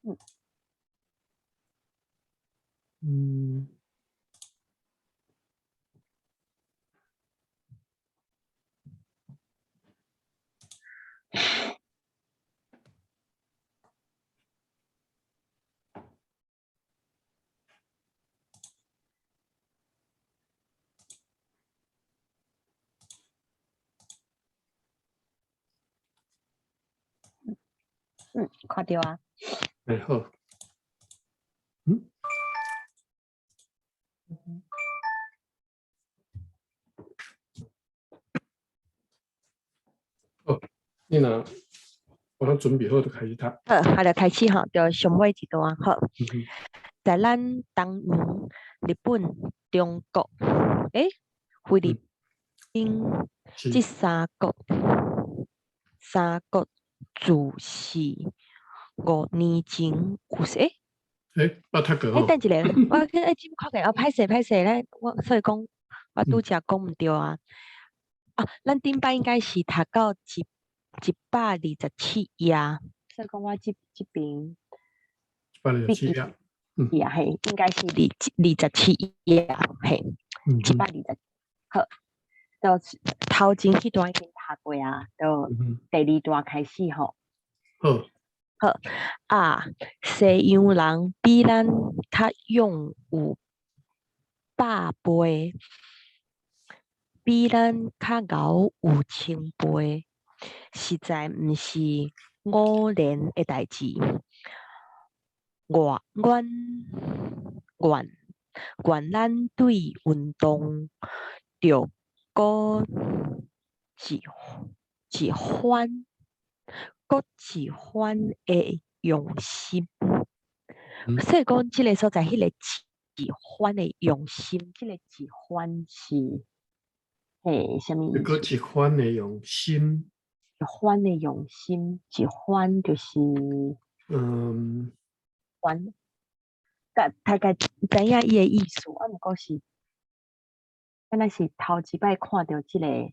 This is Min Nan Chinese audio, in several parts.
嗯，看著啊。欸，好。好，你若我拢準備好就開始讀。好，啊，就開始吼，就上尾一段好。在咱東洋、日本、中國、菲律賓這三國自是5年前有欸。欸，捌讀過吼。等一下，我去欸，這看起來哦，歹勢歹勢咧，我所以講我拄才講毋對啊。啊，咱頂擺應該是讀到127頁，所以講我這邊127頁，嗯。是啊，嘿，應該是27頁，嘿，120。好，就頭前彼段已經讀過啊，就第二段開始吼。好。好，啊，西洋人比咱較勇有百倍，比咱較𠢕有千倍，實在毋是偶然的代誌。我阮願願咱對運動著閣一番的用心。所以講，這个所在，彼个一番的用心，這个一番是嘿，啥物意思？閣一番的用心。一番的用心，一番就是番，大概知影伊的意思，啊，毋過是，敢若是頭一擺看著這个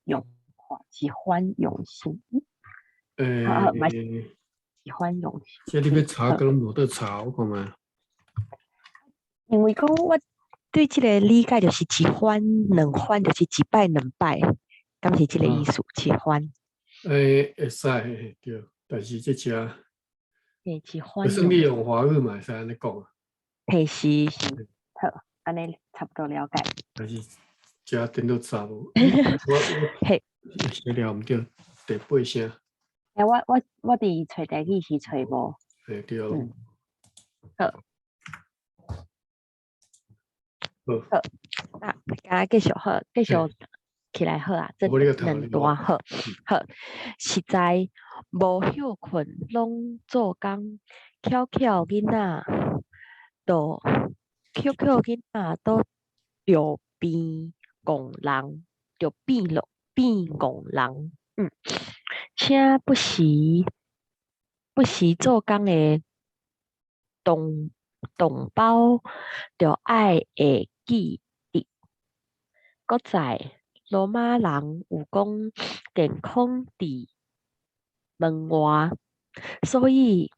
用法，一番用心。好，好，一番用心。這你欲查，閣攏無得查，我看覓。因為講我對這个理解就是一番、兩番，就是一擺、兩擺，敢是這个意思？一番。欸，會使，對，但是這只，嘿，一番。就算你用華語嘛會使按呢講啊。嘿，是是，好，按呢差不多了解。但是這電腦查無，我寫了毋對，第八聲。欸，我佇揣台語是揣無。嘿，對。好。好。好，啊，敢繼續好，繼續起來好啊，這兩段好，好，實在無歇睏，攏做工，巧巧囡仔，都巧巧囡仔都著變戇人，著變落變戇人，請不時不時做工的同胞，著愛會記得。閣再羅馬人有講健康佇門外，所以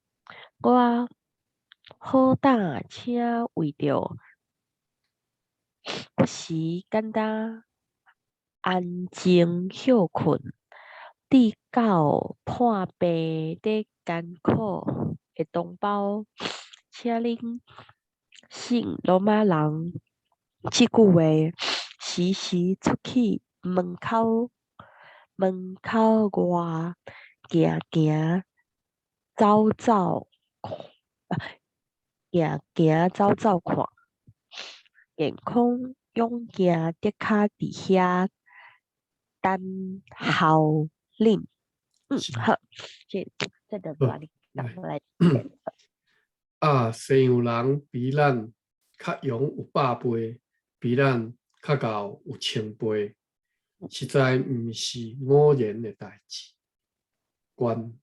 我好膽請為著不時簡單安靜歇睏，直到破病咧艱苦的同胞，請恁信羅馬人這句話，時時出去門口外行行走走，行行走走看，健康勇健的確佇遐等候恁。好，這就把你講來。啊，西洋人比咱較勇有百倍，比咱較𠢕有千倍，實在毋是偶然的代誌。願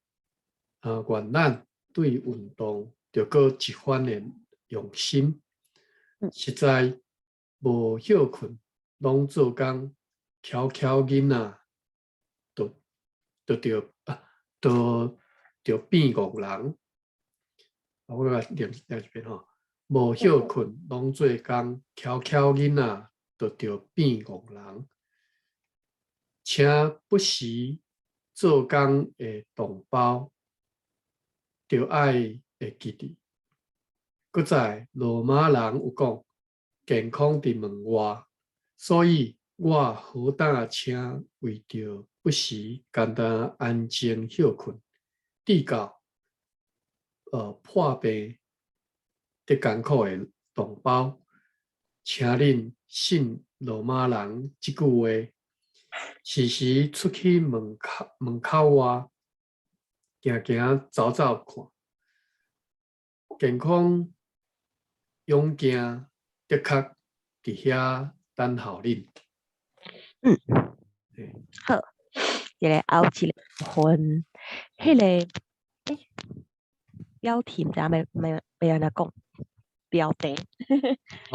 咱對運動著閣一番的用心，實在無歇睏，攏做工，巧巧囡仔，就著變戇人。我來念念一遍吼。無歇睏，攏做工，巧巧囡仔就著變戇人。請不時做工的同胞，著愛會記得。閣再羅馬人有講，健康佇門外，所以我好膽請為著不時簡單安靜歇睏，至到破病得艱苦的同胞，請恁信羅馬人這句話，時時出去門口外，行行走走看，健康勇健的確佇遐等候恁。好，一个後一个分，彼个標題毋知影欲按怎講，標題，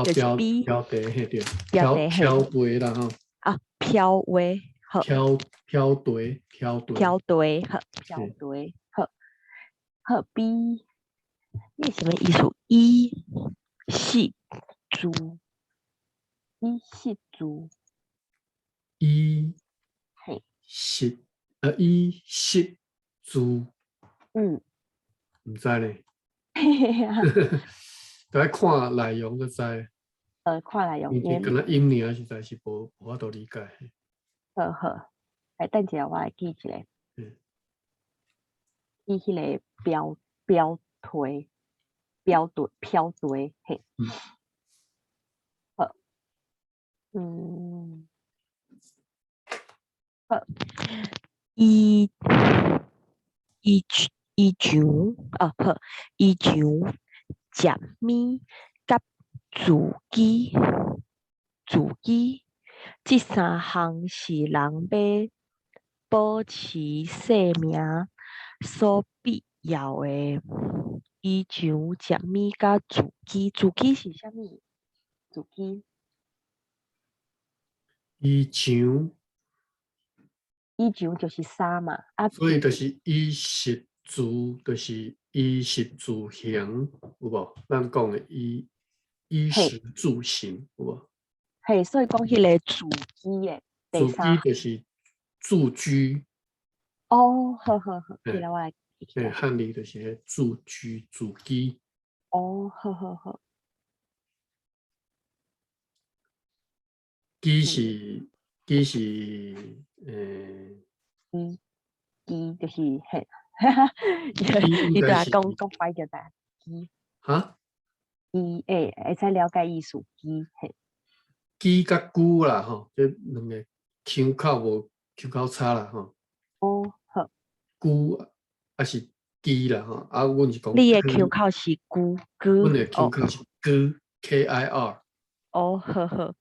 就是標比標題彼對，標題嘿飄題啦吼，啊，飄話，好，飄飄題飄題，飄題，好，飄題，好，好比，你是啥物意思？衣食住，衣食住，衣嘿，食衣食住，毋知呢，嘿啊，著愛看內容就知。看內容，因為敢若音爾實在是無法度理解。好好，來等一下，我來記一下。記彼个標標題，標題標題，嘿。好。好。衣衣衣裳哦好，衣裳、食物佮住居，住居，這三項是人欲保持性命所必要的。衣裳、食物佮住居，住居是啥物？住居。衣裳。衣裳就是衫嘛，啊。所以就是衣食住，就是衣食住行，有無？咱講的衣食住行，有無？嘿，所以講彼个住居的第三住居就是住居。哦，好好好，起來我來記起來。漢字就是住居、住居。哦，好好好。居是居是居居就是嘿，你對啊，講講快就得。居。哈？居會使了解意思，居嘿。居佮居啦吼，這兩个腔口無腔口差啦吼。哦，好。居抑是居啦吼，啊，阮是講。你的腔口是居居。阮的腔口是居 K I R。哦，好好。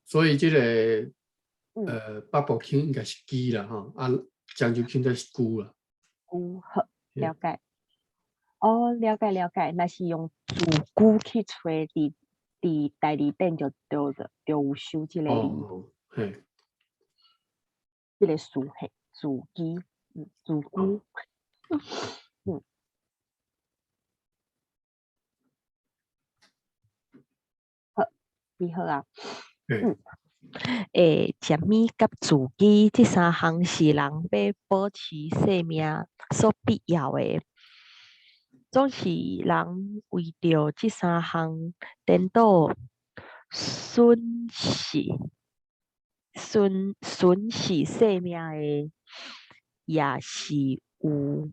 所以這个北部腔應該是居啦吼，啊，漳州腔才是居啦。居好，了解。哦，了解了解，若是用住居去揣佇大字典就有收這个字。哦，嘿。這个詞嘿，住居，住居，好，你好啊。食物佮住居這三項是人欲保持性命所必要的。總是人為著這三項顛倒損失性命的，也是有。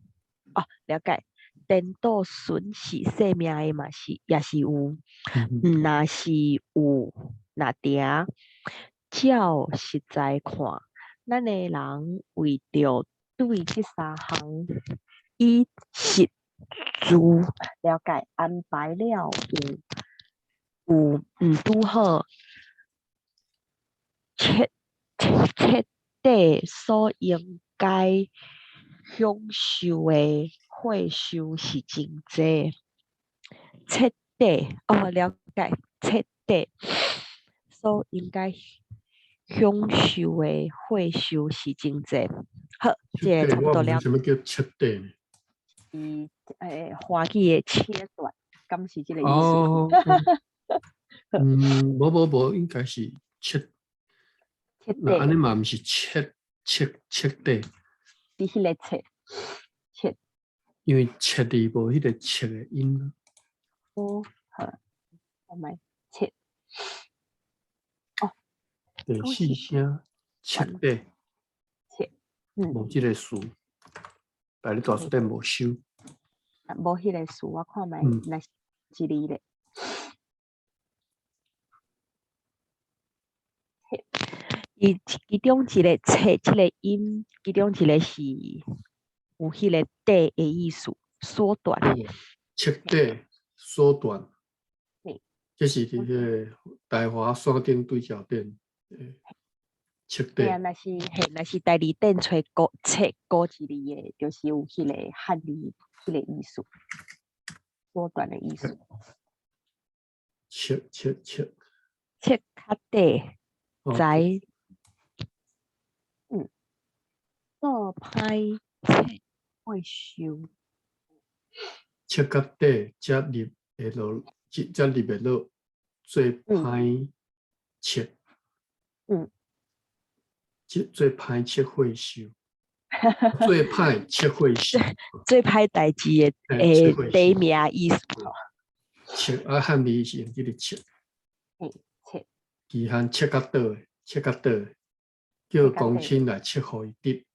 哦，了解。顛倒損失性命的嘛是也是有。毋若是有，若定照實在看，咱的人為著對這三項衣食住了解安排了有毋拄好，徹徹底所應該享受的歲數是真濟。徹底哦，了解，徹底所應該享受的歲數是真濟。好，這个差不多了。啥物叫徹底呢？華語的切斷，敢是這个意思？哦，無無無，應該是切，切那按呢底嘛毋是切切切底，是彼个切切。因為切字無彼個切的音。哦，好，我來切。哦，第四聲切底，切，嗯，無這个詞，大你大辭典無收。無彼个詞，我看覓，若是一字咧。伊其中一个切這个音，其中一个是有彼个短的意思，縮短。切短，縮短。這是佇彼個大華山頂對角店，切對啊，短。若是嘿，若是大字典揣古切古一字的，就是有彼个漢字彼个意思，縮短的意思。切切切。切較短，知。做歹切會受。切較短，才入會落，才入會落，做歹切。這做歹切會受。做歹切會受。做歹代誌的第一名意思。切啊，漢字是用這个切。切。期限切較短的，切較短的，叫公親來切予伊得。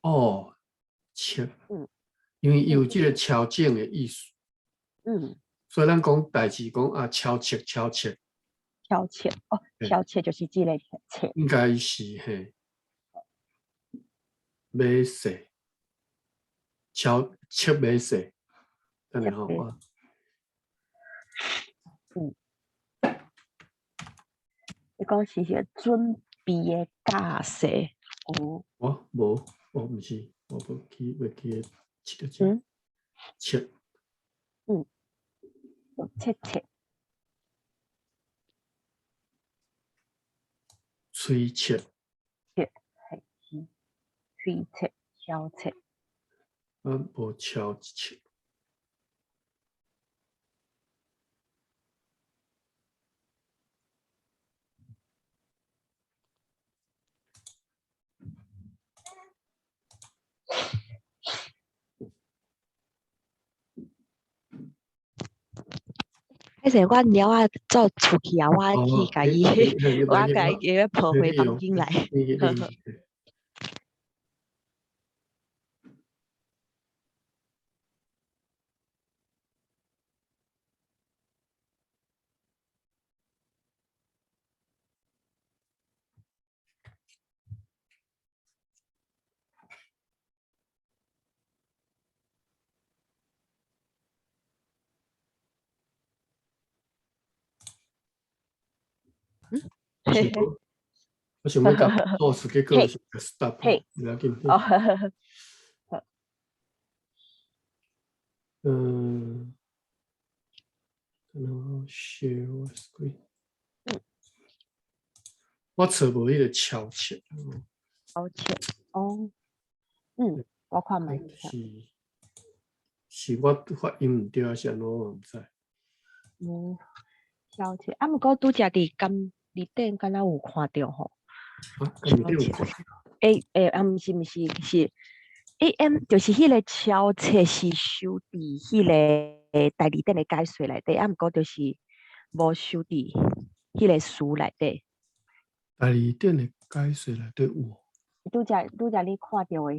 哦，切。因為伊有這个敲正的意思。所以咱講代誌講啊，敲切敲切。敲切哦，敲切就是這个切。應該是嘿，欲勢，敲切欲勢，等下吼我。你講是彼个準備的架勢，哦。我無，我毋是，我無去，袂記得切個切。切切。喙切。切，係，喙切，敲切。啊，無敲切。彼時阮貓仔走出去啊，我去共伊，我共伊抱回房間來。我想欲共 pause，結果是 stop，無要緊。然後 share screen。我揣無彼个敲切。敲切，哦，我看覓。是，是我發音毋對，還是按怎我毋知。敲切，啊，毋過拄才佇監字典敢若有看著吼。啊，監字典有看。欸，啊，毋是毋是是，欸，就是彼个敲切是收佇彼个大字典的解說內底，啊，毋過就是無收佇彼个詞內底。大字典的解說內底有。拄才拄才你看著的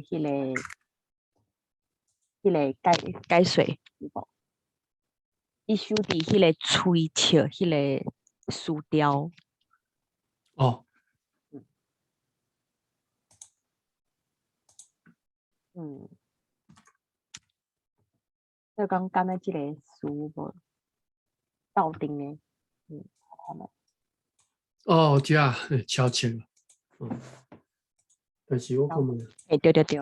彼个解解說有無？伊收佇彼个喙切彼个詞條。哦。所以講，敢若這个詞無鬥陣的，看覓。哦，這敲切，但是我看覓。欸，對對對。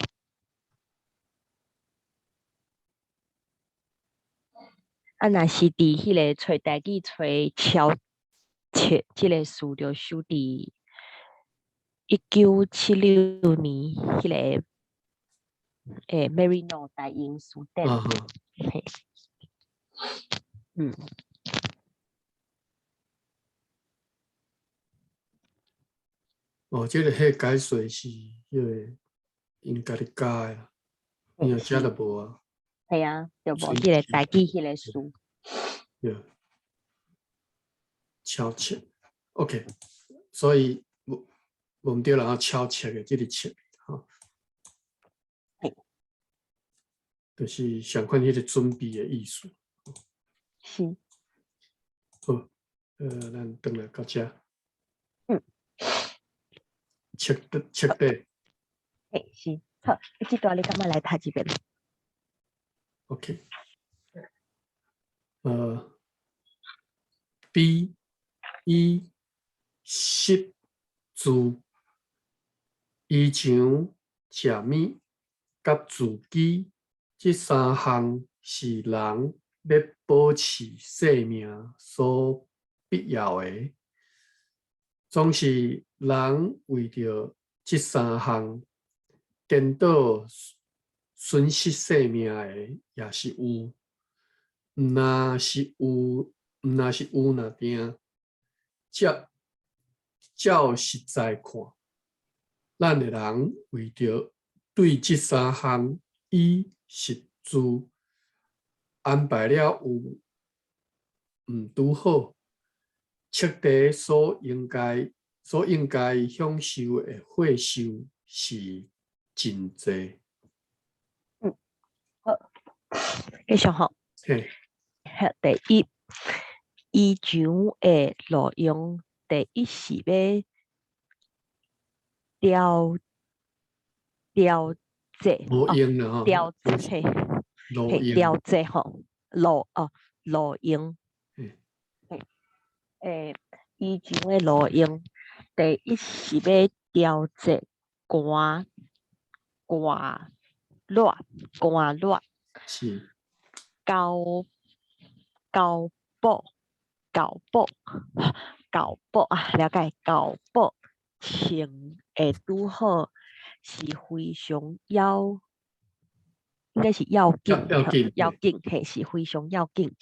啊，若是佇彼个揣台語揣敲切這个詞，就收佇1976年彼个欸，Maryknoll 大英書典。嘿。哦，這個彼解說是彼個𪜶家己加的啦，伊遮就無啊。係啊，就無彼個台語彼個詞。對。超切，OK，所以無無毋對啦，超切的這個切，吼。就是相款彼個準備的意思。是。好，咱轉來到遮。徹底徹底。嘿，是。好，這段你敢欲來讀一遍？OK。B、衣、食、住、衣裳、食物、佮住居，這三項是人欲保持性命所必要的。總是人為著這三項顛倒損失性命的，也是有。毋若是有，毋若是有若定，照照實在看，咱的人為著對這三項衣食住安排了有毋拄好，徹底所應該享受的歲壽是真濟。好，繼續吼。嘿。第一，衣裳的路用，第一是欲調調節，路用啦吼，調節，路用，調節吼，路哦，路用。衣裳的路用，第一是欲調節寒寒熱寒熱。是。厚厚布厚布厚布啊，了解厚布穿會拄好是非常要，應該是要緊，要緊，要緊，嘿，是非常要緊。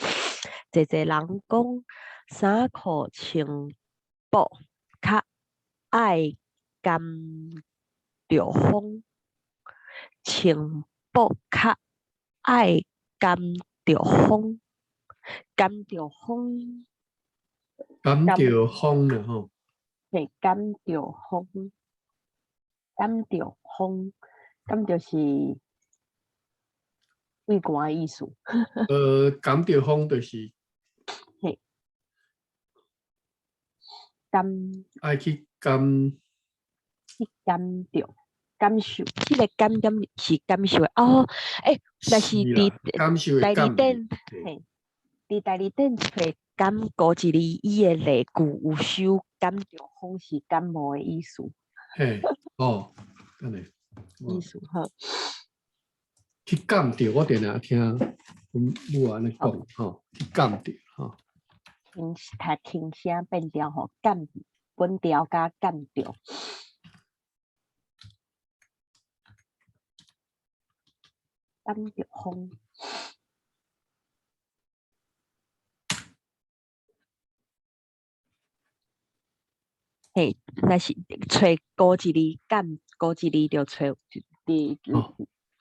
濟濟人講衫褲穿薄較愛甘著風，穿薄較愛甘著風，甘著風，甘著風啦吼。嘿，甘著風，甘著風，甘就是畏寒的意思。甘著風就是，嘿，甘愛去感去感著感受，這個感感是感受的哦。欸，若是佇大字典，嘿，佇大字典揣感高一字，伊的例句有收感著風是感冒的意思。嘿，哦，按呢，意思好。去感著，我定定聽阮母按呢講吼，去感著吼。聽讀聽聲變調吼，感本調佮感著。感著風。嘿，若是揣高一字，感高一字就揣佇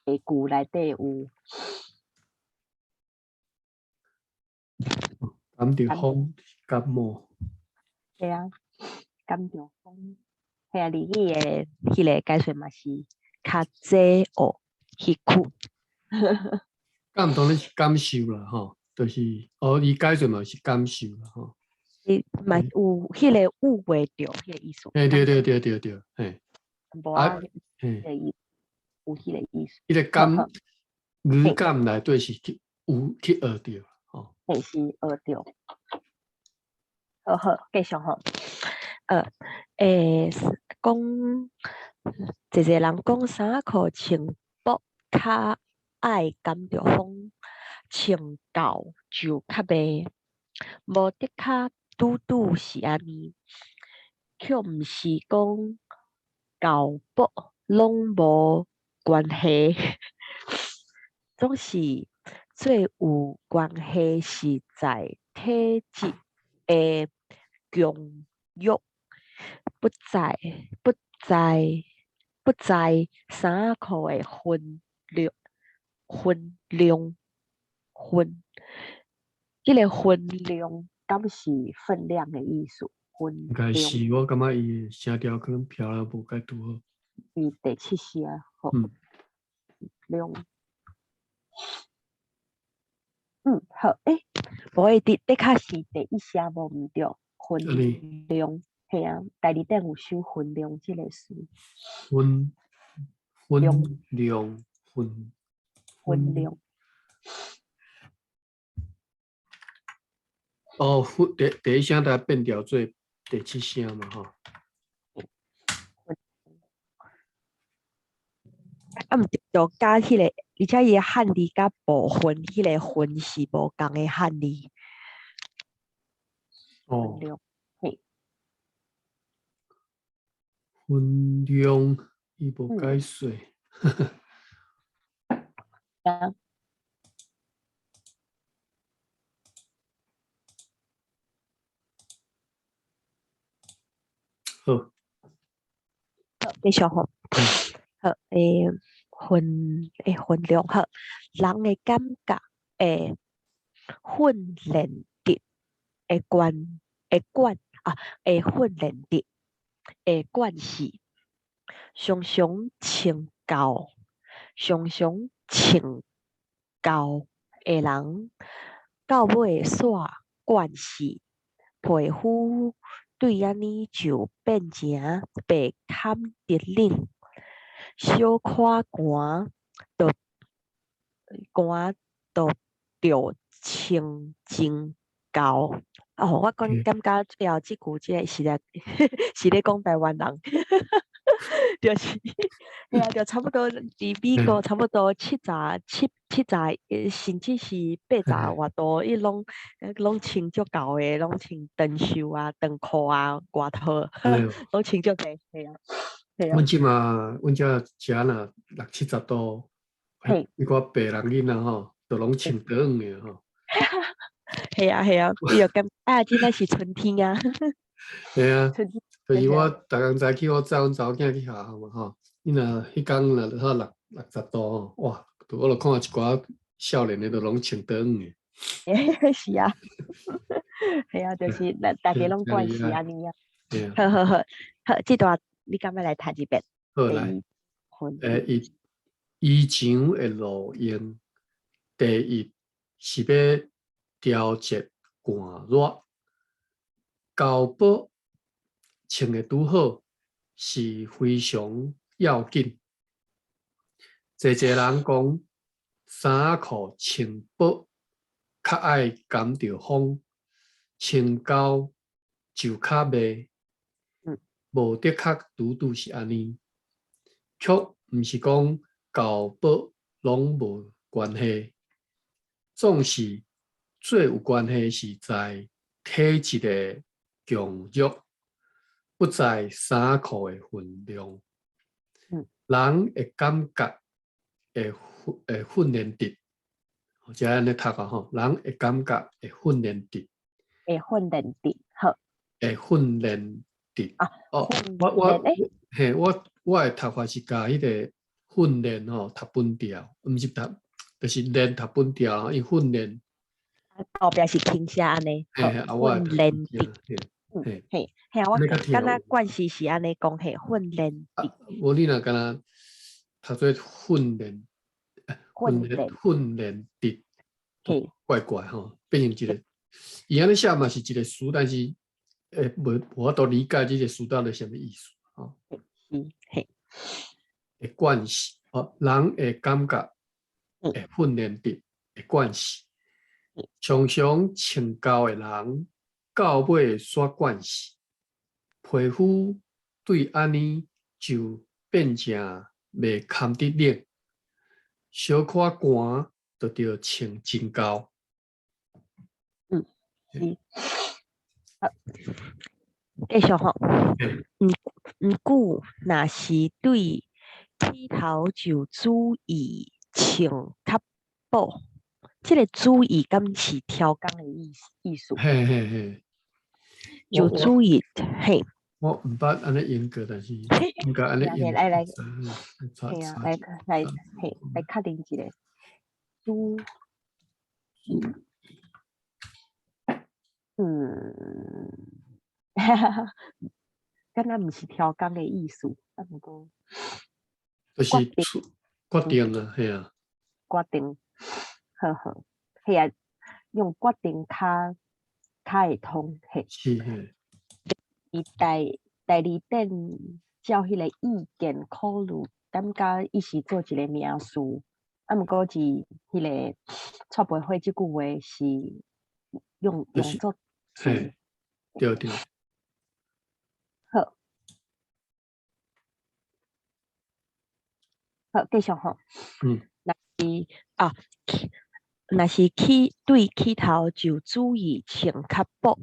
例句內底有。感著風，感冒。對啊，感著風。嘿啊，日語的彼個解說嘛是較濟學彼句。感當然是感受啦，吼，就是哦，伊解說嘛是感受啦，吼。伊嘛有彼個誤會著彼個意思。嘿，對對對對對，嘿。無啊，彼個意有彼個意思。彼個感語感內底是去有去學著，吼。嘿，是學著。好好，繼續吼。講濟濟人講衫褲穿薄較愛甘著風，穿厚就較袂。無的確拄拄是按呢，卻毋是講厚薄攏無關係。總是最有關係是在體質的強弱，不在不在不在衫仔褲的分量分量分，這个分量敢是分量的意思？分應該是，我感覺伊的聲調可能飄了無介拄好。伊第七聲吼。量。好，無會的的確是第一聲無毋對，分量，嘿啊，第二點有收分量這个詞。分分量分分量。哦，分第一聲才變調做第七聲嘛，吼。啊，毋對，就加彼个，而且伊的漢字佮部分，彼个分是無仝的漢字。哦。分量，嘿。分量，伊無解說。啊。好。好，繼續吼。好，分量好，人的感覺會訓練得會慣會慣啊，會訓練得會慣勢，常常穿厚，常常穿厚的人，到尾煞慣勢，皮膚對按呢就變成袂堪得冷。小可寒，就寒就著穿真厚。哦，我講感覺最後這句這个是咧是咧講台灣人，就是，嘿啊，就差不多佇美國差不多77、70，甚至是80外度，伊攏穿足厚的，攏穿長袖啊、長褲啊、外套，攏穿足濟，嘿啊。阮這馬，阮遮遮若六七十度，彼寡白人囡仔吼，都攏穿短的吼。係啊係啊，伊就感啊，這個是春天啊。係啊，就是我逐工早起，我載阮查某囝去學校嘛吼，伊若彼工若好六十度吼，哇！我就看一寡少年的都攏穿短的。是啊，係啊，就是大家攏慣勢按呢啊。好好好，好，這段。你敢欲來讀一遍？好來，衣裳的路用，第一是欲調節寒熱，厚薄穿得拄好是非常要緊。濟濟人講衫仔褲穿薄較愛含著風，穿厚就較袂。無的確拄拄是按呢，卻毋是講厚薄攏無關係，總是最有關係是在體質的強弱，不在衫褲的分量。人會感覺會訓練得，這按呢讀啊吼，人會感覺會訓練得，會訓練得，好，會訓練。啊！哦，我嘿，我的讀法是共彼个訓練吼讀本調，毋是讀，就是練讀本調，伊訓練後壁是傾斜按呢，訓練的，嘿，嘿，我敢若慣勢是按呢講，嘿，訓練的。無你若敢若讀做訓練，訓練的，怪怪吼，變成一个，伊按呢寫嘛是一个詞，但是。無法度理解這个詞到底啥物意思吼。嘿。會慣勢，哦，人會感覺會訓練得會慣勢，常常穿厚的人，到尾煞慣勢，皮膚對按呢就變成袂堪得冷，小可寒就著穿真厚。是。好，繼續吼。毋過，若是對起頭就注意穿較薄，這个主意敢是超工的意思？嘿嘿嘿，就注意嘿。我毋捌按呢用过，但是應該按呢用。來來，嘿啊，來來嘿，來確認一下。注意，嗯，敢若毋是超工的意思，啊毋過就是決定啊，嘿啊。決定，好好，嘿啊，用決定較較會通，嘿。是嘿。伊代理典照彼个意見考慮，感覺伊是做一个名詞，啊，毋過是彼个蔡培慧這句話是用做嘿，對對。好，好，繼續吼。若是啊，若是起對起頭就注意穿較薄，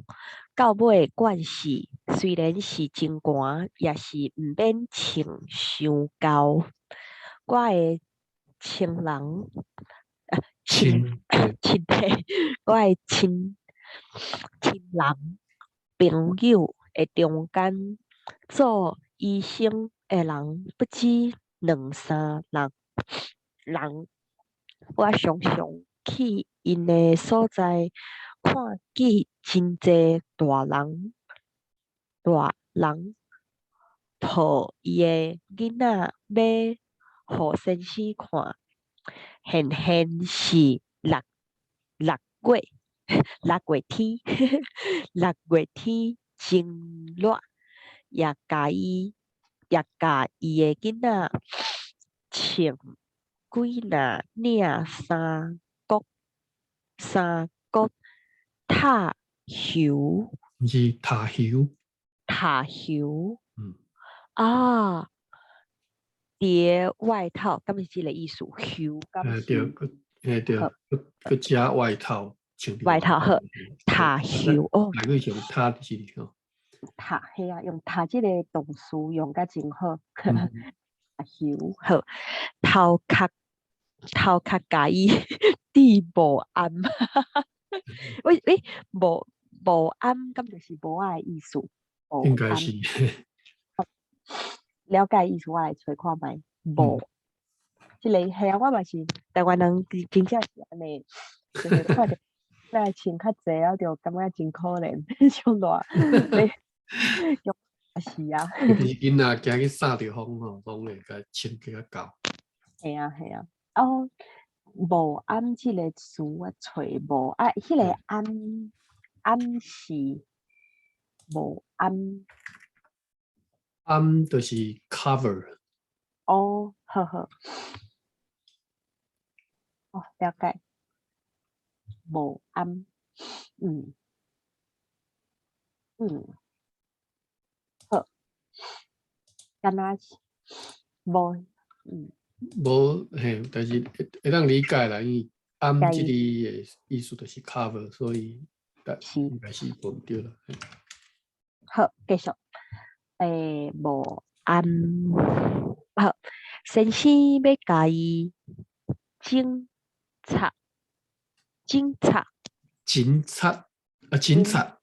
到尾慣勢雖然是真寒，也是毋免穿傷厚。我的親人，啊親親體，我的親人朋友的中間做醫生的人不止兩三人，我常常去𪜶的所在，看見真濟大人抱伊的囡仔欲予先生看，現現是六月天真熱，也共伊的囡仔穿幾若領衫角塔袖，毋是塔袖，塔袖，啊，佇个外套，敢是這个意思？袖敢是？對，閣嘿對，閣閣加外套穿。外套好，塔袖哦。大概是用塔就是吼。塔嘿啊，用塔這个動詞用甲真好。塔袖好，頭殼共伊戴帽頷。喂喂，帽頷敢就是帽仔的意思？應該是。了解意思，我來揣看覓。帽，這个嘿啊，我嘛是台灣人，真正是按呢，就是看著那穿較濟啊，就感覺真可憐，足熱。是啊。特別是囡仔驚去曬著風吼，攏會共穿較厚。嘿啊嘿啊，哦，帽頷這个詞我揣無啊，彼个頷頷是帽頷。頷就是 cover。哦，好好。哦，了解。帽頷，好。敢若是無，無嘿，但是會當理解啦，因為頷這個的意思就是 cover，所以應該是無毋對啦。好，繼續。帽頷，好，先生欲共伊診察，診察，診察啊，診察，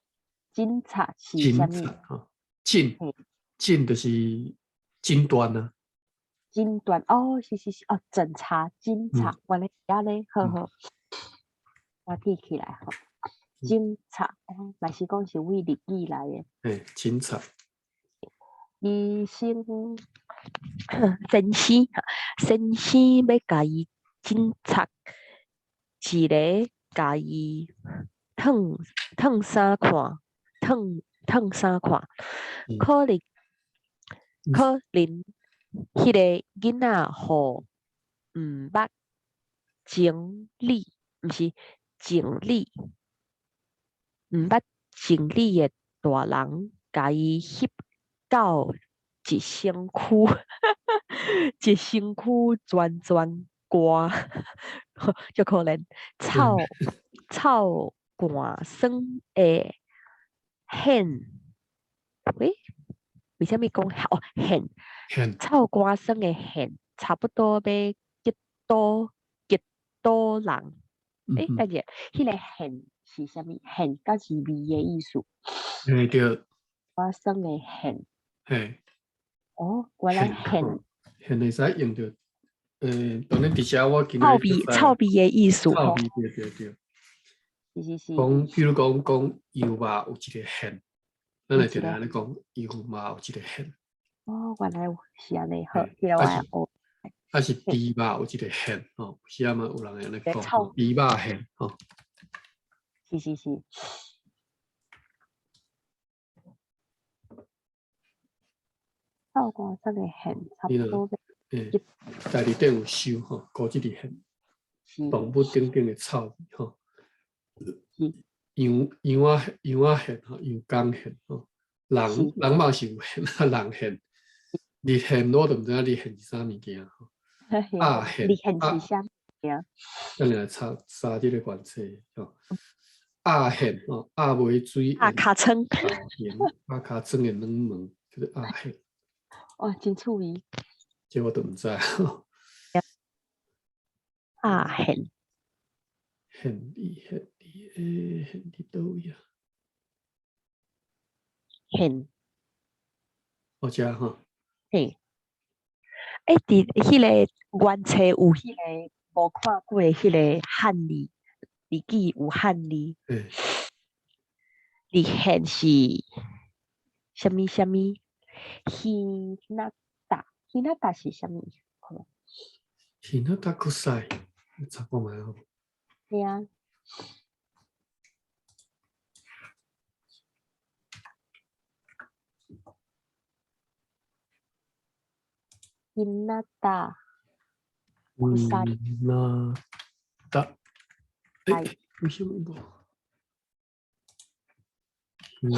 診察是啥物？吼，診診就是診斷啊。診斷哦，是是是哦，診查診查，原來是按呢，好好，我記起來吼。診察，哦，嘛是講是為日語來的。嘿，診察。醫生先生，先生欲共伊診察，一个共伊燙衫看，燙衫看，可能彼个囡仔予毋捌整理，毋是整理，毋捌整理的大人共伊翕到一身軀，一身軀全全汗，足可憐，臭汗酸的汗，喂，為啥物講哦汗？汗臭汗酸的汗，差不多欲激倒激倒人。欸，等下，彼个現是啥物？現敢是味的意思？嘿對。我算的現。嘿。哦，原來現。現會使用著，當然佇遮我今臭味，臭味的意思。臭味，對對對。是是是。講，比如講講羊肉有一个現，咱會定定按呢講，羊肉有一个現。哦，原來是按呢，好，彼个我會學。啊是豬肉有一个現吼，有時仔嘛有人會按呢講，豬肉現吼。是是是。臭瓜算的現，差不多。欸，家己頂有收吼，古這裡現，動物等等的臭味吼。羊羊仔羊仔現吼，羊公現吼，人人嘛是有現啊，人現，日現我都毋知影日現是啥物件吼。鴨現，日現是啥物件？等下來查查這個關係吼。鴨現吼，鴨尾水。鴨尻川。鴨尻川的軟毛叫做鴨現。哇，真趣味。這我都毋知。鴨現。現佇現佇欸，現佇佗位啊？現。哦，遮吼。嘿。欸，佇彼个原冊有彼个無看過彼个漢字，日記有漢字。日現是啥物啥物？ひなた，ひなた是啥物？ひなたくさい，查看覓好。對啊。ひなた。ひなた。欸，為什麼無？ひ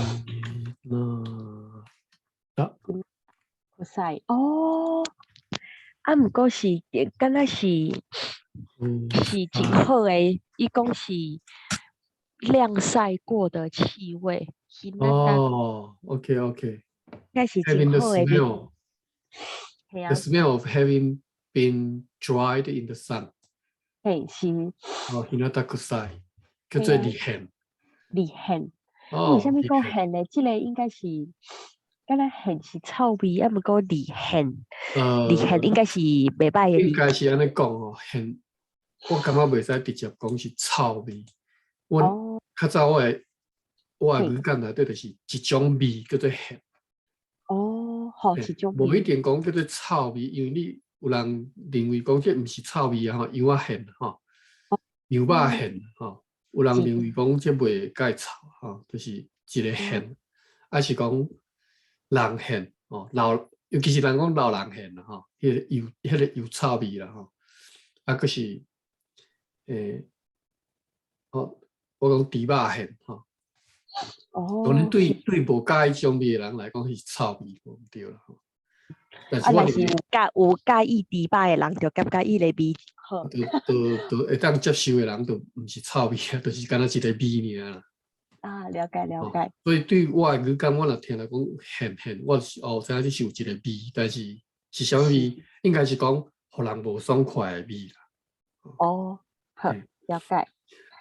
なた。くさい哦，啊，毋過是，敢若是是真好的，伊講是晾曬過的氣味。哦，OK OK，應該是真好的。 The smell of having been dried in the sun。嘿，是。哦，日向臭，叫做日現。日現。為啥物講現呢？這個應該是，敢若現是臭味，啊，毋過日現，日現應該是袂歹的。應該是按呢講哦，現，我感覺袂使直接講是臭味。我較早我的語感內底就是一種味叫做現。哦，好，一種味。無一定講叫做臭味，因為你有人認為講這毋是臭味啊，吼，羊仔現吼，羊肉現吼，有人認為講這袂介臭吼，就是一個現，還是講人現吼，老，尤其是人講老人現啦吼，彼個油，彼個油臭味啦吼，啊，閣是，哦，我講豬肉現吼。哦，當然對對無佮意這種味的人來講是臭味，無毋對啦吼。但是啊，若是有佮意豬肉的人，就感覺伊个味好。就會當接受的人，就毋是臭味啊，就是敢若一个味爾啦。啊，了解了解。所以對我的語感，我若聽來講現現，我是哦知影這是有一個味，但是是啥物味？應該是講予人無爽快的味啦。哦，好，了解。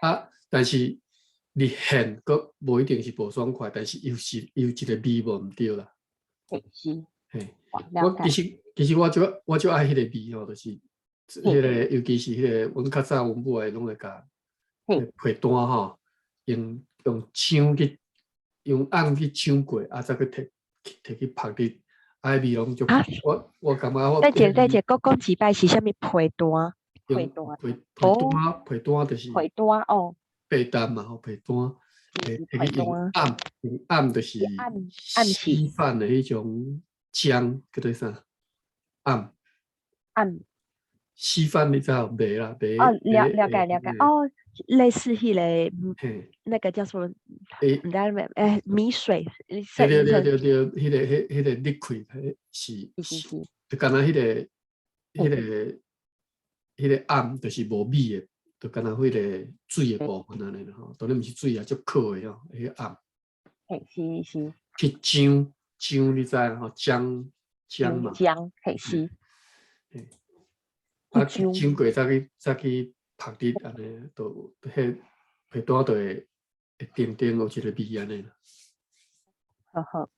啊，但是日現閣無一定是無爽快，但是又是有一個味無毋對啦。嘿，是。嘿，我其實我足愛彼個味吼，就是彼個，尤其是彼個，阮較早阮母愛攏會共被單吼，用搶去，用甕去搶過，啊，再去摕摕去曝佇，啊，彼味攏足。我感覺我。等者等者，閣講一擺是啥物被單？被單。被單就是。被單哦。被單嘛吼，被單，摕去用甕，用甕就是稀飯的彼種漿，叫做啥？甕。甕。稀飯你知無？麥啦，麥。哦，了了解了解，哦，類似彼個，那個叫什麼？毋知咩？欸，米水。對對對對對，彼個彼彼個 liquid 是，就敢若彼個彼個彼個甕，就是無米的。就敢若彼個水的部分按呢啦吼，當然毋是水啊，足苦的吼，彼个甕。嘿，是是。去漿漿，你知吼？漿漿嘛。漿，嘿是。嘿。啊，漿過再去再去曝日按呢，就彼被单就会甜甜有一个味按呢啦。好好。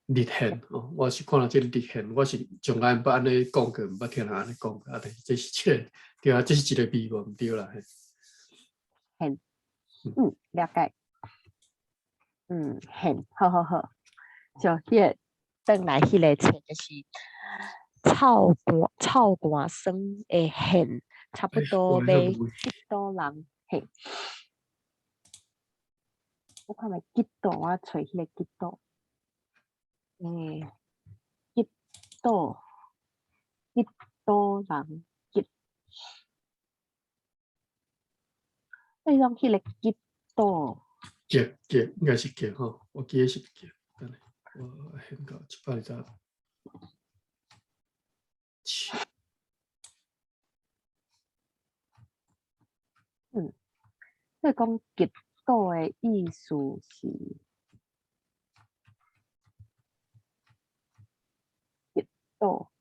日現哦，我是看到這個日現，我是從來毋捌按呢講過，毋捌聽人按呢講過，啊，但是這是這個，對啊，這是一個味無毋對啦。嘿。現，了解。現，好好好。就彼個轉來彼個冊就是臭寒臭寒酸的現，差不多欲激倒人嘿。我看覓激倒，我揣彼個激倒。激倒，激倒人激。你講彼個激倒。激激應該是激吼，我記得是激。等下，我現到127。你講激倒的意思是？激倒。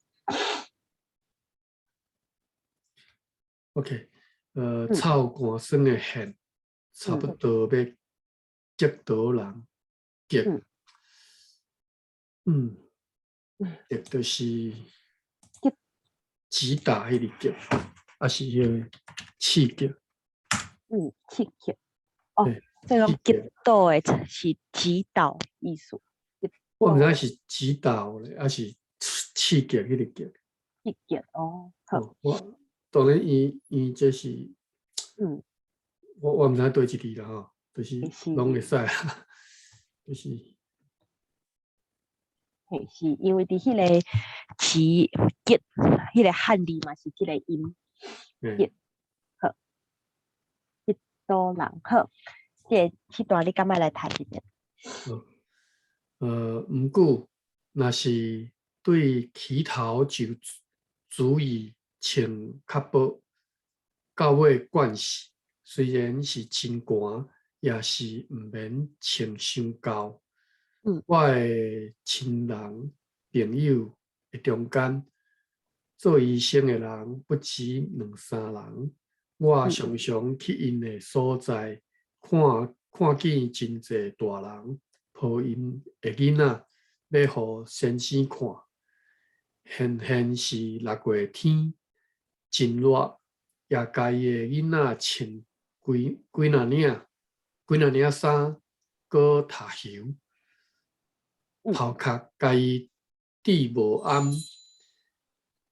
OK，臭寒酸的現，差不多欲激倒人，激，激就是擊打彼個擊，抑是彼個刺激。刺激。哦，這種擊倒的是擊倒意思。我毋知是擊倒咧，抑是刺激彼個擊。刺激哦，好。我當然伊這是，我毋知佗一字啦吼，就是攏會使，就是。嘿，是因為佇彼個詞擊，彼個漢字嘛是這個音。擊，好，擊倒人好，這個這段你敢愛來讀一遍？毋過，若是對起頭就足以穿較薄，到尾慣勢，雖然是真寒，也是毋免穿傷厚。我的親人朋友的中間，做醫生的人不止兩三人。我常常去𪜶的所在，看看見真濟大人抱𪜶的囡仔，欲予先生看。現現是6月天，真熱，也共伊的囡仔穿幾幾若領，幾若領衫，閣踢球，頭殼共伊戴帽頷。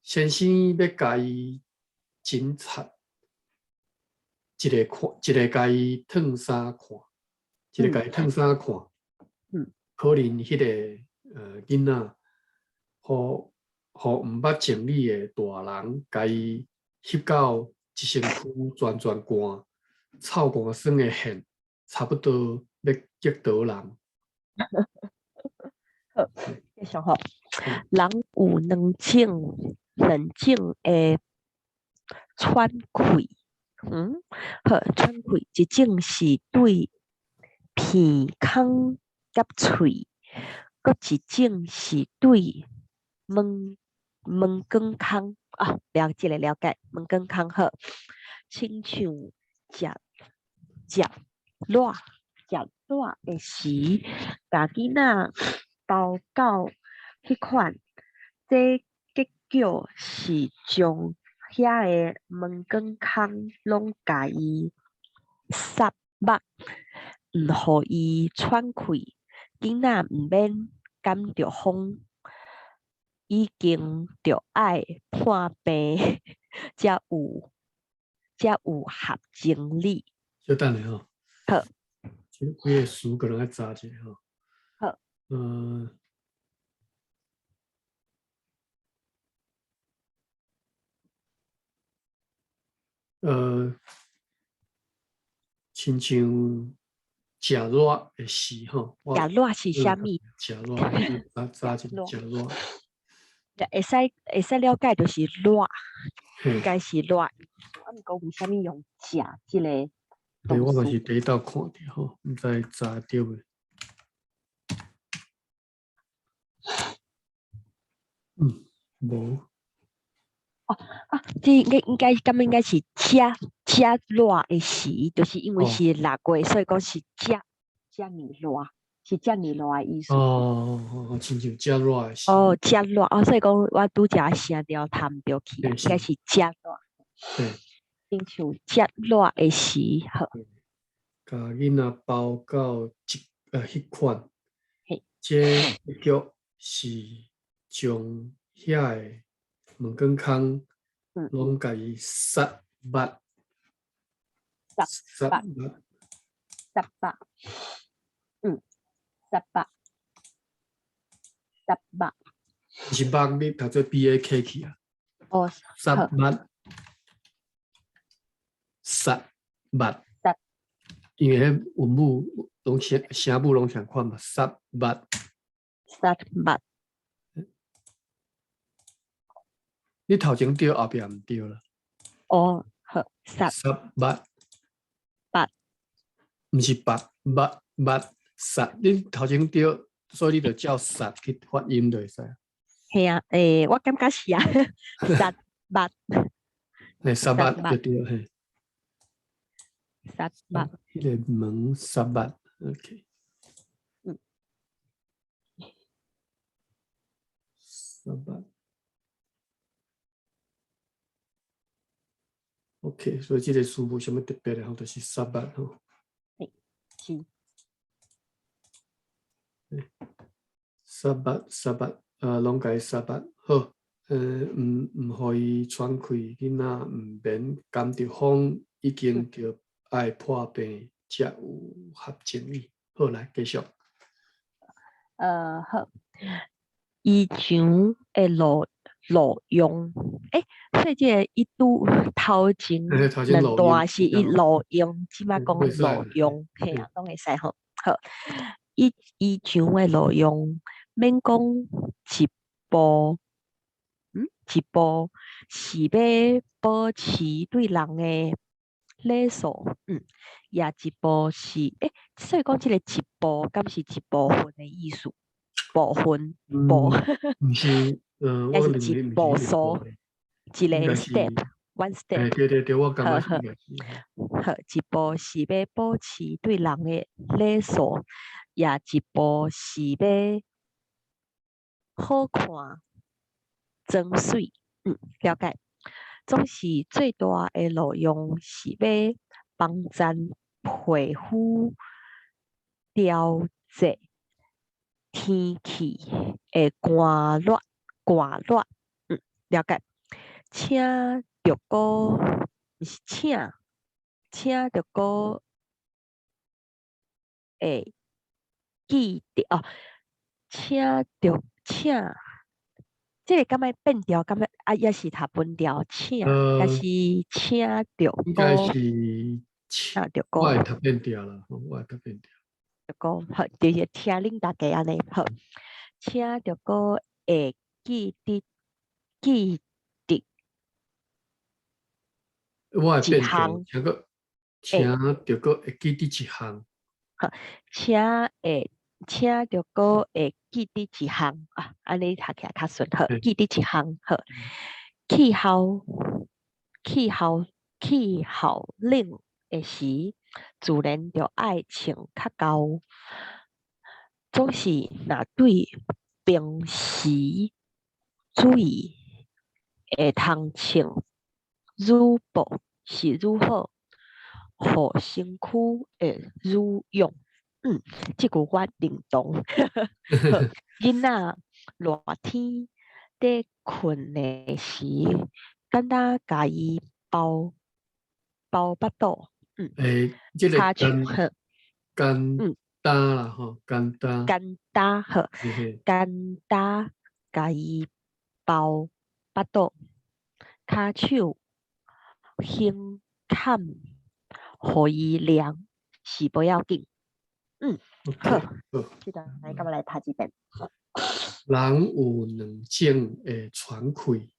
先生欲共伊診察，一个看，一个共伊褪衫看，一个共伊褪衫看。可能彼个囡仔，予予毋捌整理的大人，共伊翕到一身軀全全汗，臭寒酸的現，差不多欲激倒人。好，繼續吼。人有兩種，兩種的喘氣，好，喘氣，一種是對鼻孔佮喙，閣一種是對門門管孔啊，了這個了解，門管孔好，親像食食熱食熱的時，共囡仔包到彼款，這結果是將遐个門管孔攏共伊塞密，毋予伊喘氣，囡仔毋免感著風，已經著愛破病，才有合情理。小等下吼。好。這幾个詞可能愛查一下吼。好。親像食熱的時吼，食熱是啥物？食熱，查查一下食熱。會使了解就是熱，應該是熱。啊，毋過為啥物用食這個？對，我嘛是第一道看著吼，毋知查著未？無。哦啊，這應該應該感覺應該是遮遮熱的時，就是因為是6月，所以講是遮遮爾熱，是遮爾熱的意思。哦哦，親像遮熱的時。哦，遮熱哦，所以講我拄才聲調讀毋著去，應該是遮熱。對。親像遮熱的時，好。共囡仔包到一彼款，這結局是將遐个毛管孔攏共伊塞密，塞密，塞密，塞密，塞密。是目，你讀做 BAK 去啊？哦，塞密，塞密，因為彼韻母攏聲聲母攏仝款嘛，塞密，塞密。你頭前對，後壁毋對啦。哦，好，塞塞密，密，毋是白，密密塞。你頭前對，所以你就照塞去發音就會使。係啊，我感覺是啊，塞密。嘿，塞密就對，嘿。塞密。彼个門塞密，OK。塞密。OK，所以這個詞無啥物特別的吼，就是塞密吼。是。塞密塞密，攏共伊塞密，好，毋毋予伊喘氣，囡仔毋免感著風，已經著愛破病，才有合情理。好，來繼續。好。衣裳的路路用，所以這个伊拄頭前兩段是伊路用，這擺講路用，嘿啊，攏會使吼。好，伊衣裳的路用，免講一步，一步是欲保持對人的禮數，也一步是，所以講這个一步敢是一部分的意思？部分，部，毋是，還是一步數，一个 step，one step。對對對，我感覺是。好，一步是欲保持對人的禮數，也一步是欲好看、裝媠，了解。總是最大的路用是欲幫贊皮膚調節天氣的寒熱，寒熱，了解。請著閣，毋是請，請著閣會記得哦，請著請，這个敢欲變調？敢欲啊？抑是讀分調？請，抑是請著應該是請著閣。我會讀變調啦，我會讀變調。著閣好，就是聽恁大家按呢好，請著閣會記得記得。我會變調，請閣請著閣會記得一項。好，請會請著閣會記得一項啊，按呢讀起來較順。好，記得一項好。氣候氣候氣候冷的時，自然著愛穿較厚。總是若對平時注意會通穿愈薄是愈好，予身軀會愈勇。這句我認同。囡仔熱天佇睏的時，簡單共伊包包腹肚。這个簡簡單啦吼，簡單。簡單好，簡單共伊包腹肚，跤手胸坎，予伊涼是無要緊。好，這段來，敢欲來讀一遍。人有兩種的喘氣，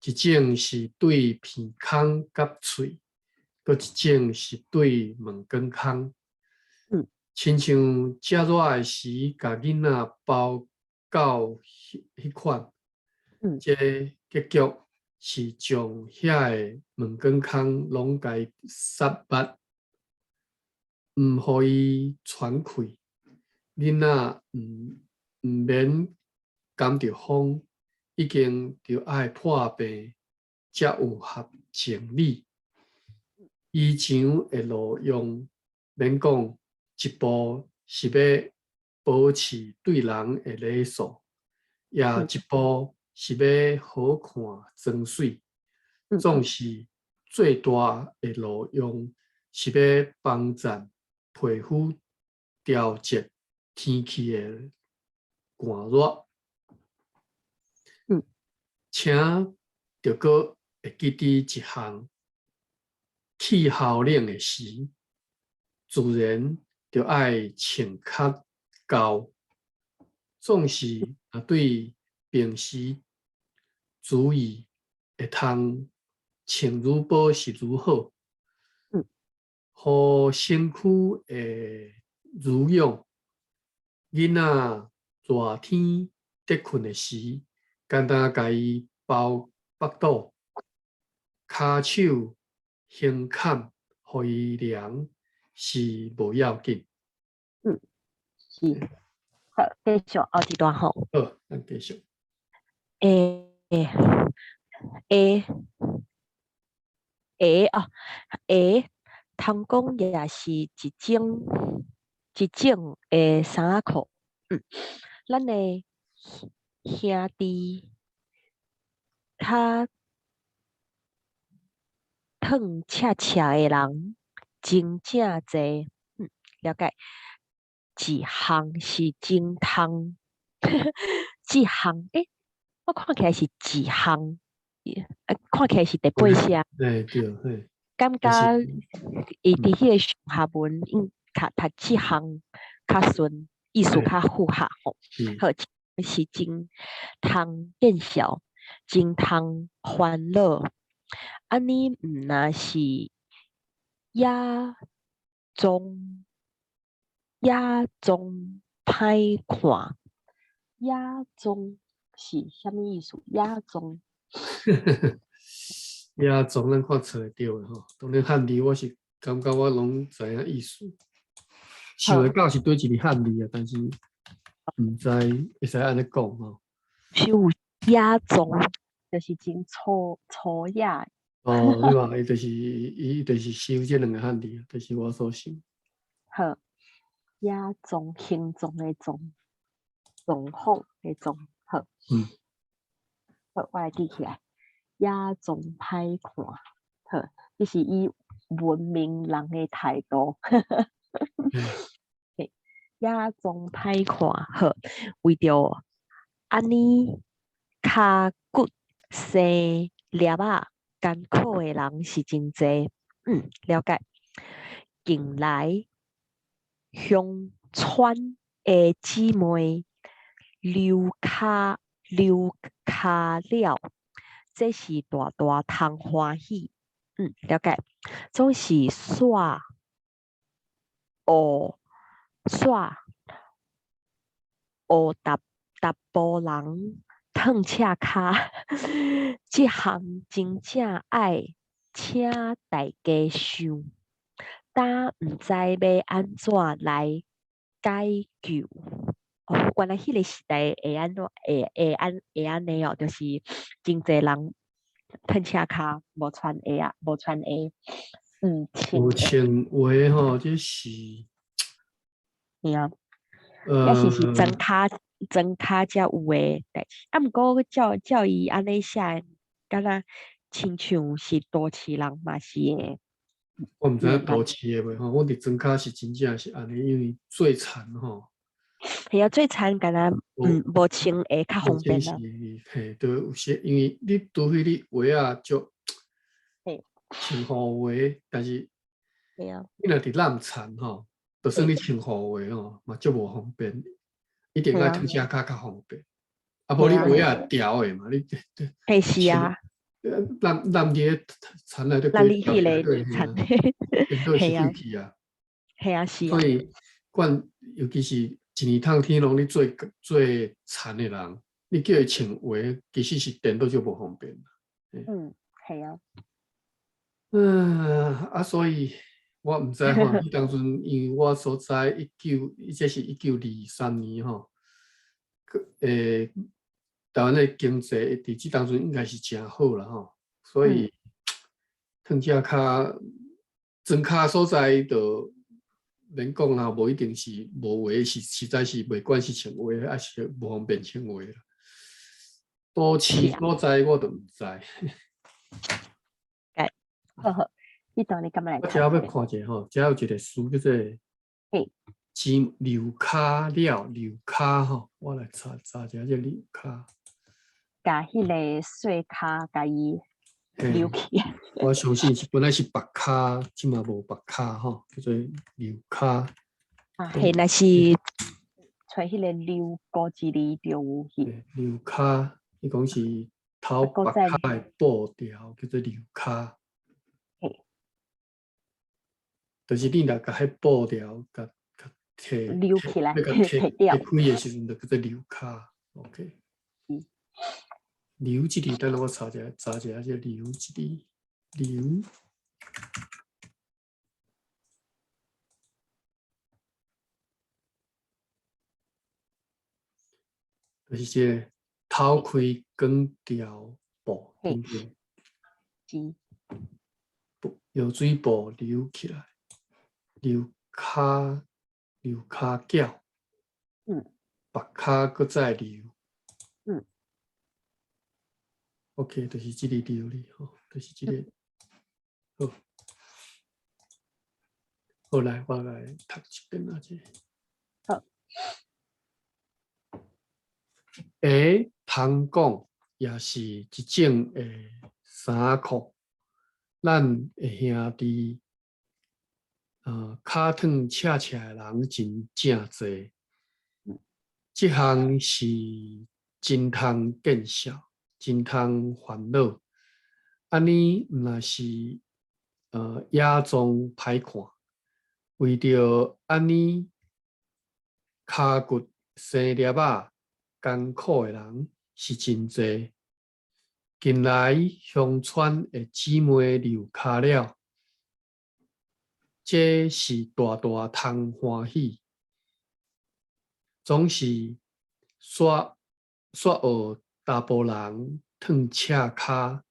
一種是對鼻孔佮喙，閣一種是對毛管孔。親像遮熱的時，共囡仔包到彼彼款，這結局是將遐个毛管孔攏共塞密，毋予伊喘氣。囡仔毋免感著風，已經著愛破病，才有合情理。衣裳的路用，免講一步是欲保持對人的禮數，也一步是欲好看妝媠。總是最大的路用是欲幫贊皮膚調節天氣的寒熱。請著閣會記得一項，氣候冷的時，自然著愛穿較厚。總是若對平時注意會通穿愈薄是愈好。予身軀會愈勇。囡仔熱天得睏的時，簡單共伊包腹肚，跤手胸坎予伊涼是無要緊。嗯，是。好，繼續後一段吼。好，咱繼續。欸欸哦，欸，通講也是一種一種的衫仔褲。咱的兄弟較褪赤赤的人真正濟。了解。一項是真通，一項欸，我看起來是一項，看起來是第八聲。欸對，嘿。感覺伊佇彼个上下文，應讀讀這項較順，意思較符合吼。好，是真通見笑，真通煩惱。按呢毋若是野裝野裝歹看，野裝是啥物意思？野裝。野裝咱看揣會著的吼，當然漢字我是感覺我攏知影意思。想會到是佗一个漢字啊，但是毋知會使按呢講吼。是有野裝，就是真粗粗野。哦，你話伊就是收這兩个漢字，就是我所想。好，野裝形狀的狀，狀況的狀，好。好，我來記起來。野裝歹看，好，這是以文明人的態度。野裝歹看，好，為著按呢跤骨生粒仔艱苦的人是真濟，了解。近來鄉村的姊妹溜跤溜跤了，這是大大通歡喜，了解。總是煞學煞學達達埔人褪赤跤，這項真正愛請大家想，但毋知欲按怎來解救。哦，原來彼个時代會按怎會會按會按呢哦，就是真濟人褪赤跤，無穿鞋仔，無穿鞋，無穿鞋吼，這是，嘿啊，抑是是莊跤莊跤才有的代誌。啊，毋過照照伊按呢寫，敢若親像是都市人嘛是會。我毋知影都市的袂吼，我佇莊跤是真正是按呢，因為做田吼。嘿啊，做田敢若無穿鞋較方便啦。嘿，對，有時因為你除非你鞋仔足穿雨鞋，但是你若佇湳田吼，就算你穿雨鞋吼，嘛足無方便，一定愛脫赤跤較方便。啊，無你鞋仔牢的嘛，你嘿是啊。湳湳佇咧田內底，湳佇彼个田，嘿啊，嘿啊是啊。所以，管尤其是一年透天攏咧做做田的人，你叫伊穿鞋，其實是顛倒足無方便。嗯，係啊。嗯，啊，所以我毋知吼，彼當陣因為我所在一九，這是1923年吼，台灣的經濟佇這當陣應該是誠好啦吼，所以褪赤跤莊跤所在就免講啦，無一定是無話，是實在是袂管是穿鞋，抑是無方便穿鞋啦。都市所在我就毋知。好好，你當你今日來我這欲看者吼，這有一個詞叫做“錢溜跤了”，溜跤吼，我來查查一下這溜跤。共彼个細跤共伊溜起。我相信是本來是縛跤，這馬無縛跤吼，叫做溜跤。啊，係若是揣彼个溜高一字就有去。溜跤，伊講是頭縛跤的布條，叫做溜跤。就是你若共彼布條共共提溜起來，欲共提提開的時陣，就叫做溜跤。OK。溜這字，等下我查一下，查一下這溜這字，溜。就是這個偷開捲條布，對毋對？是。布藥水布溜起來，溜跤，溜跤餃。縛跤閣再溜。OK，就是這個溜哩吼，就是這個。好，好來，我來讀一遍啊，這個。好。鞋通講也是一種的衫褲，咱的兄弟，跤褪赤赤的人真正濟。這項是真通見笑，真通煩惱。按呢，毋若是野壯歹看，為著按呢，跤骨生粒仔艱苦的人是真濟。近來鄉村的姊妹溜跤了，這是大大通歡喜，總是煞煞學查埔人褪赤跤，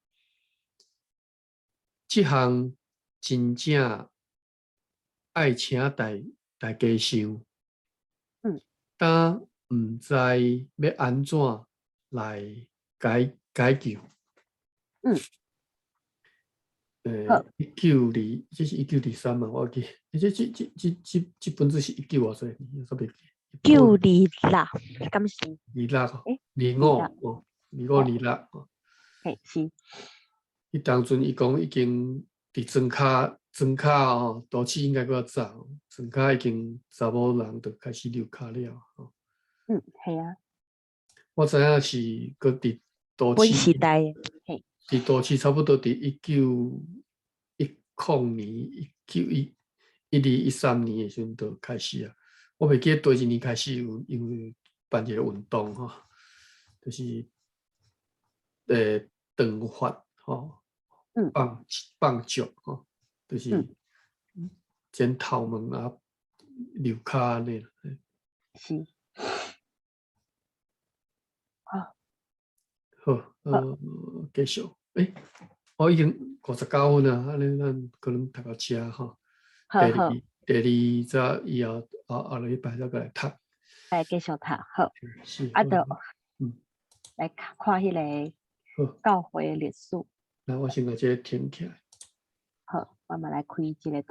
這項真正愛請大大家想，但毋知欲按怎來解解救。一九二，這是1923嘛？我記，這這這這這這本子是一九偌歲？我袂記。 926，敢是？二六，二五哦，二五二六哦。嘿，是。彼當陣伊講已經佇莊跤莊跤哦，都市應該閣較早，莊跤已經查某人就開始溜跤了吼。嗯，係啊。我知影是閣佇都市。時代，嘿。佇都市差不多佇1910年、1912、13年的時陣就開始啊。我袂記得佗一年開始有因為辦一個運動吼，就是長髮吼，放放足吼，就是剪頭毛啊，溜跤按呢啦。是。好。好，繼續。欸，我已經59分啊，按呢咱可能讀到遮吼。第二第二節以後後後禮拜再閣來讀。來繼續讀，好。是。啊，就來看看彼個教會歷史。來，我先共這個停起來。好，我嘛來開這个檔。